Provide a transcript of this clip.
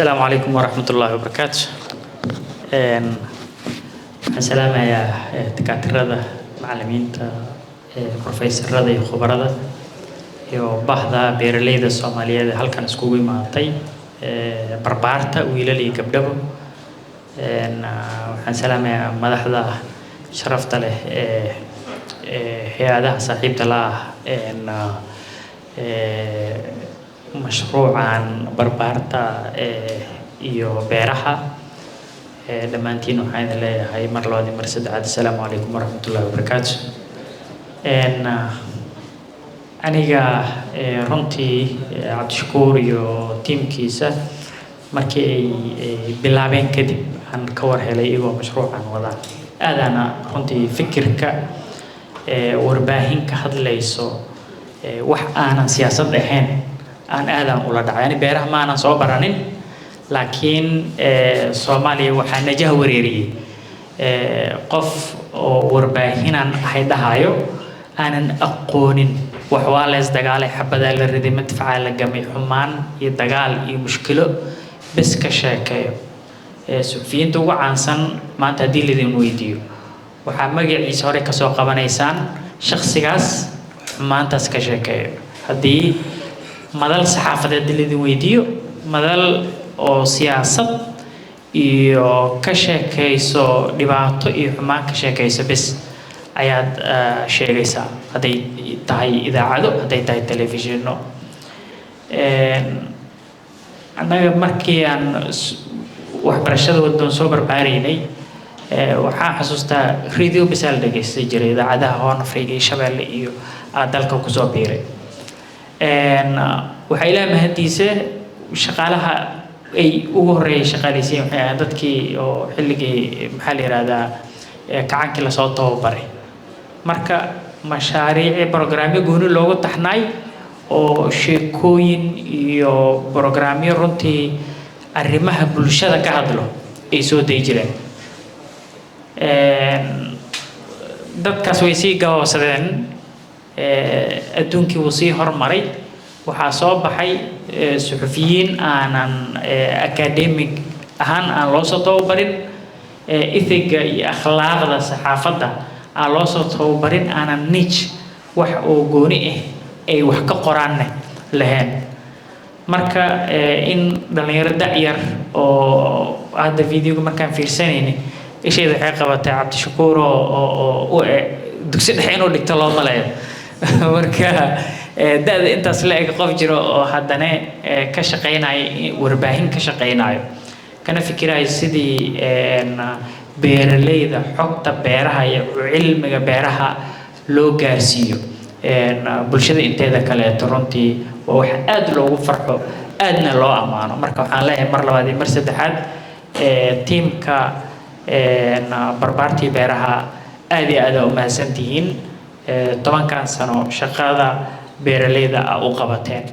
Asalaamu calaykum waraxmatullaahi wabarakaatu. Waxaan salaamayaa dakaatirada, macallimiinta, professorada iyo khubarada iyo bahda beeraleyda Soomaaliyeed ee halkan iskugu imaatay, barbaarta wiilal iyo gabdhaba. Waxaan salaamayaa madaxda sharafta leh ee hay-adaha saaxiibta la ah mashruucan barbaarta iyo beeraha. Dhammaantiin waxaan idin leeyahay mar labaad iyo mar saddexaad, assalaamu calaykum waraxmatullaahi wabarakaatu. Aniga runtii Cabdishakuur iyo tiimkiisa markii ay bilaabeen kadib aan ka war helay iyagoo mashruucan wadaan. Aadaana runtii fikirka warbaahin ka hadlayso wax aanan siyaasad ahayn aan aadaan ula dhacay. Yani beeraha ma aanan soo baranin, laakiin Soomaaliya waxaa najah wareeriyey qof oo warbaahinan ahay dhahayo aanan aqoonin wax. Waa lees dagaalay, xabadaa la riday, madfacaa la gamay, xumaan iyo dagaal iyo mushkilo bes ka sheekeeyo. Suxufiyiinta ugu caansan maanta haddii laidin weydiiyo, waxaa magaciisa hore kasoo qabanaysaan shakhsigaas xumaantaas ka sheekeeyo. Haddii madal saxaafadeed laidin weydiiyo, madal oo siyaasad iyo ka sheekayso dhibaato iyo xumaan ka sheekayso bes ayaad sheegaysaa, hadday tahay idaacado, hadday tahay telefishinno. Annaga markii aan waxbarashada wadoon soo barbaaraynay, waxaan xasuustaa radio bisaa la dhegeysan jiray, idaacadaha Horn Africa iyo Shabeelle iyo aa dalka kusoo biiray. Waxaa Ilaah mahadiisa, shaqaalaha ay ugu horreeyay shaqaaleysiin waxay ahayd dadkii oo xilligii, maxaa la yihahdaa, kacankii lasoo tababaray. Marka mashaariici programyo gooni loogu taxnaay oo sheekooyin iyo programyo runtii arrimaha bulshada ka hadlo ay soo dayi jireen. Dadkaas way sii gaboobsadeen, adduunkii wuu sii hormaray. Waxaa soo baxay suxufiyiin aanan academic ahaan aan loo soo tababarin, ethic-ga iyo akhlaaqda saxaafadda aan loo soo tababarin, aanan niche wax oo gooni ah ay wax ka qoraanne lahayn. Marka in dhalinyaro da'yar oo hadda videoga markaan fiirsanayni ishayda waxay qabatay Cabdishakuur oo u dugsi dhexe inuu dhigto loo maleeyo. Marka da'da intaas la eg qof jiro oo haddana ka shaqaynayo warbaahin, ka shaqaynayo, kana fikirayo sidii beeraleyda xogta beeraha iyo cilmiga beeraha loo gaarsiiyo bulshada inteeda kaleeto, runtii waa wax aad loogu farxo, aadna loo ammaano. Marka waxaan leeyahay mar labaad iyo mar saddexaad, tiimka barbaartii beeraha, aad iyo aad aa u mahadsantihiin 10-kan sano shaqada beeraleyda a u qabateen.